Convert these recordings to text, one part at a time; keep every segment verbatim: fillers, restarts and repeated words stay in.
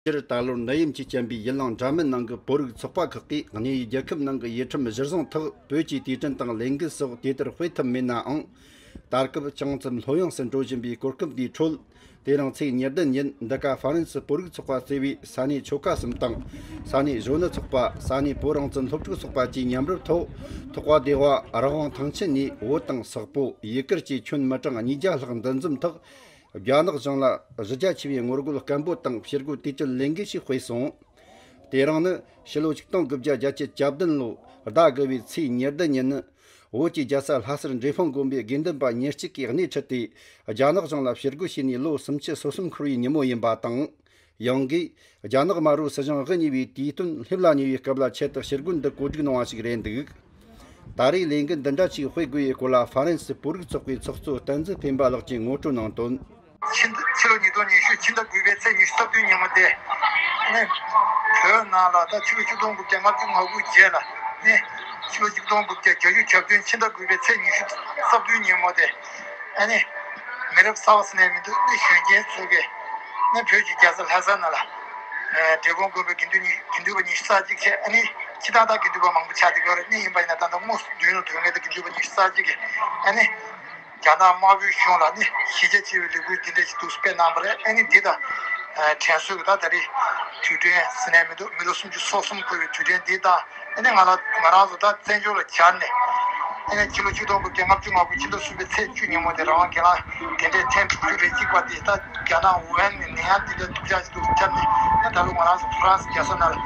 སྤྱིར་ད་ལོར་ནད་ཡམས་ཀྱིས་རྐྱེན་པས་ཡུལ་ལུང་འདྲ་མིན་ནང་གི་བོད་རིགས་ཚོགས་པ་ཁག་གིས་གནས་ཡུལ་རྒྱལ་ཁབ་ནང་གི་ཡུལ་ཁྲིམས་གཞིར་བཟུང་ཐོག་བོད་ཀྱི་དུས་དྲན་དང་ལས་འགུལ་སོགས་དུས་ལྟར་སྤེལ་ཐུབ་མེད་ནའང་། ད་སྐབས་ཅུང་ཙམ་ལྷོད་ཡངས་སུ་འགྲོ་བཞིན་པའི་གོ་སྐབས་འདིའི་ཁྲོད། དེ་རིང་ཚེས་ཉེར་བདུན་ཉིན་འདི་ག་ཧྥ་རན་སི་བོད་རིགས་ཚོགས་པ་ཟེར་བའི་ས་གནས་ཆོལ་ཁ་གསུམ་དང་། ས་གནས་གཞོན་ནུ་ཚོགས་པ། ས་གནས་བོད་རང་བཙན་སློབ་ཕྲུག་ཚོགས་པ་བཅས་མཉམ་རུབ་ཐོག། ཐོག་པ་སྡེ་བ་རི་དབང་ཐང་ཆེན་ནས་བོད་དང་སོག་པོ། ཡུ་གུར་བཅས་ཁྱོན་མི་གྲངས་ཉིས་བརྒྱ་ལྷག་འདུ་འཛོམས་ཐོག། རྒྱ་ནག་གཞུང་ལ་གཞི་རྒྱ་ཆེ་བའི་ངོ་རྒོལ་སྐད་འབོད་དང་ཕྱིར་རྒོལ་དུས་དྲན་ལས་འགུལ་ཞིག་སྤེལ་སོང་། དེ་རིང་ནི་ཕྱི་ལོ་ཆིག་སྟོང་དགུ་བརྒྱ་བརྒྱད་ཅུ་གྱ་བདུན་ལོ་ཟླ་དགུ་བའི་ཚེས་ཉེར་བདུན་ཉིན་ནི། བོད་ཀྱི་རྒྱལ་ས་ལྷ་སར་འབྲས་སྤུངས་དགོན་པའི་དགེ་འདུན་པ་ཉེར་གཅིག་གིས་སྣེ་ཁྲིད་དེ། རྒྱ་ནག་གཞུང་ལ་ཕྱིར་རྒོལ་བྱས་ནས་ལོ་སུམ་ཅུ་སོ་གསུམ་འཁོར་བའི་ཉིན་མོ་ཡིན་པ་དང་། ཡང་སྒོས། རྒྱ་ནག་དམར་པོའི་སྲིད་གཞུང་དབུ་བརྙེས་པའི་དུས་སྟོན་སླེབས་ལ་ཉེ་བའི་སྐབས་ལ་ཆེད་དུ་ཕྱིར་རྒོལ་འདི་གོ་སྒྲིག་གནང་བ་ཞིག་རེད་འདུག་ད་རེས་ལས་འགུལ་འདི་འདྲ་ཞིག་སྤེལ་དགོས་པའི་སྐོར་ལ་ཧྥ་རན་སི་བོད་རིགས་ཚོགས་པའི་ཚོགས་གཙོ་བསྟན་འཛིན་འཕེན་པ་ལགས་ཀྱིས་ངོ་སྤྲོད་གནང་དོན། ཕྱི་ཕྱི་ལོ་ཉིས་སྟོང་ཉི་ཤུ་ཕྱི་ཟླ་དགུ་པའི་ཚེས་ཉི་ཤུ་རྩ་བདུན་ཉིན་མོ་དེ། ཨ་ནི། བོད་ནང་ལ་ད་ཕྱི་ལོ་ཆིག་སྟོང་དགུ་བརྒྱ་ལྔ་བཅུ་ང་དགུ་རྗེས་ལ་ནི། ཕྱི་ལོ་ཆིག་སྟོང་དགུ་བརྒྱ་བརྒྱད་ཅུ་གྱ་བདུན་ཕྱི་ཟླ་དགུ་པའི་ཚེས་ཉི་ཤུ་རྩ་བདུན་ཉིན་མོ་དེ། ཨ་ནི། མི་རབས་གསར་པ་ཟེར་ནས་མི་འདུག་ནི་གཞོན་སྐྱེས་ཚོ་གིས་ནི་བོད་ཀྱི་རྒྱལ་ས་ལྷ་ས་ནང་ལ། ཨ། འབྲས་སྤུངས་དགོན་པའི་དགེ་འདུན་ཉི་དགེ་འདུན་པ་ཉི་ཤུ་རྩ་གཅིག་བྱས། ཨ་ནི་ཕྱི་ཐག་ཐག་དགེ་འདུན་པ་མང་པོ་ཆགས་བསྡད་ཡོད་རེད། ནི་ཡིན་པ་ཡིན་ན་ད་ལྟ་དངོས་སུ་མདུན་ལ་ཐོན་མཁན་དེ་དགེ་འདུན་པ་ཉི་ཤུ་རྩ་གཅིག་གིས། ཨ་ནི་རྒྱ་ནག་དམར་པོའི་གཞུང་ལ་ནི་གཞི་རྒྱ་ཆེ་བའི་ལས་འགུལ་འདི་འདྲ་ཞིག་འདུག་སྤེལ་གནང་བ་རེད། ཨ་ནི་འདི་དང་། ཨ། དྲན་གསོ་གི་ད་ད་རེས་དུས་དྲན་ཟེར་ནས་མི་འདུག་མི་ལོ་སུམ་ཅུ་སོ་གསུམ་འཁོར་བའི་དུས་དྲན་འདི་དང་། ཨ་ནི་ང་ལ་ང་རང་ཚོ་ད་བཙན་བྱོལ་ལ་གྱར་ནས། ཨ་ནི་ཕྱི་ལོ་ཆིག་སྟོང་དགུ་བརྒྱ་ལྔ་བཅུ་ང་དགུ་ཕྱི་ཟླ་གསུམ་པའི་ཚེས་བཅུ་ཉིན་མོ་དེ་རང་དབང་སྒེར་ལངས་དེ་འདྲའི་ཐེངས་དྲུག་ཅུ་རེ་གཅིག་པ་དེ། ད་རྒྱ་ནག་ཝུ་ཧན་ནས་ནད་ཡམས་དེ་འདྲའི་སྡུག་ཅག་ཅིག་འདུག་ཁྱབ་ནས། ཨ། ད་ལོ་ང་རང་ཚོ་ཧྥ་རན་སི་རྒྱལ་ས་ནང་ལ།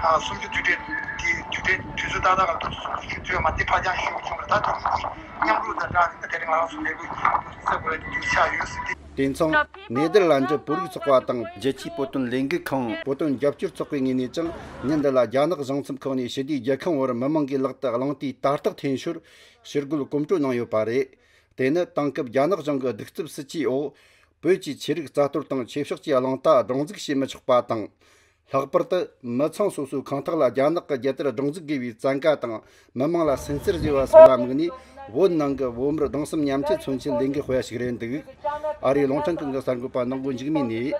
ཨ། སུམ་ཅུ་དུས་དྲན་དེ་དུས་དྲན་དུས་ཚོད་ཏག་ཏག་ལ་འདུག་སུམ་ཅུ་དུས་ཚོད་མ་དེ་ཕར་འགྱངས་ཞུ་དགོས་བྱུང་བ་རེད། ད་དེ་གཉིས་ཀྱི་མཉམ་རུབ་དང་སྦྲགས་ནས་ད་དེ་རིང་ང་རང་ཚོ་ལས་འགུལ་སྤེལ་དགོས་ཡ་དེ་འདུག་ཆགས་ཡོད་ཟེར་ཏེ། དེ་མཚུངས་ནེ་དར་ལན་ཌི་བོད་རིགས་ཚོགས་པ་དང་རྒྱལ་སྤྱིའི་བོད་དོན་ལས་འགུལ་ཁང་བོད་དོན་རྒྱབ་སྐྱོར་ཚོགས་པའི་ངོས་ནས་ཀྱང་ཉིན་འདི་ལ་རྒྱ་ནག་གཞུང་ཚབ་ཁང་ནས་ཞི་བདེའི་རྒྱལ་ཁང་བར་མི་མང་གིས་ལག་ཏུ་གླང་དུས་དར་ཐག་འཐེན་ཞོར་ཕྱིར་རྒོལ་གོམ་བགྲོད་གནང་ཡོད་པ་རེད། དེ་ནི་དེང་སྐབས་རྒྱ་ནག་གཞུང་གི་གདུག་རྩུབ་སྲིད་ཇུས་འོག་བོད་ཀྱི་ཆོས་རིག་རྩ་གཏོར་དང་ཆོས་ཕྱོགས་ཀྱི་གླེང་སྟེགས་སྒྲོག་འཛུགས་བྱེད་མི་ཆོག་པ་དང་། ལྷག་པར་དུ་མི་ཚང་སོ་སོའི་ཁང་ཐོག་ལ་རྒྱ་ནག་གི་རྒྱལ་དར་སྒྲོག་འཛུགས་དགོས་པའི་བཙན་བཀའ་དང་། མི་མང་ལ་སུན་གཙེར་བཟོས་པ་སོགས་ལ་དམིགས་ནས། བོད་ནང་གི་བོད་མིར་གདུང་སེམས་མཉམ་སྐྱེད་མཚོན་ཆེད་ལས་འགུལ་སྤེལ་བ་ཞིག་རེད་འདུག་ཨ་རིའི་རླུང་འཕྲིན་ཁང་གི་གསར་འགོད་པ་ནག་མགོ་འཇིགས་མེད་ནས།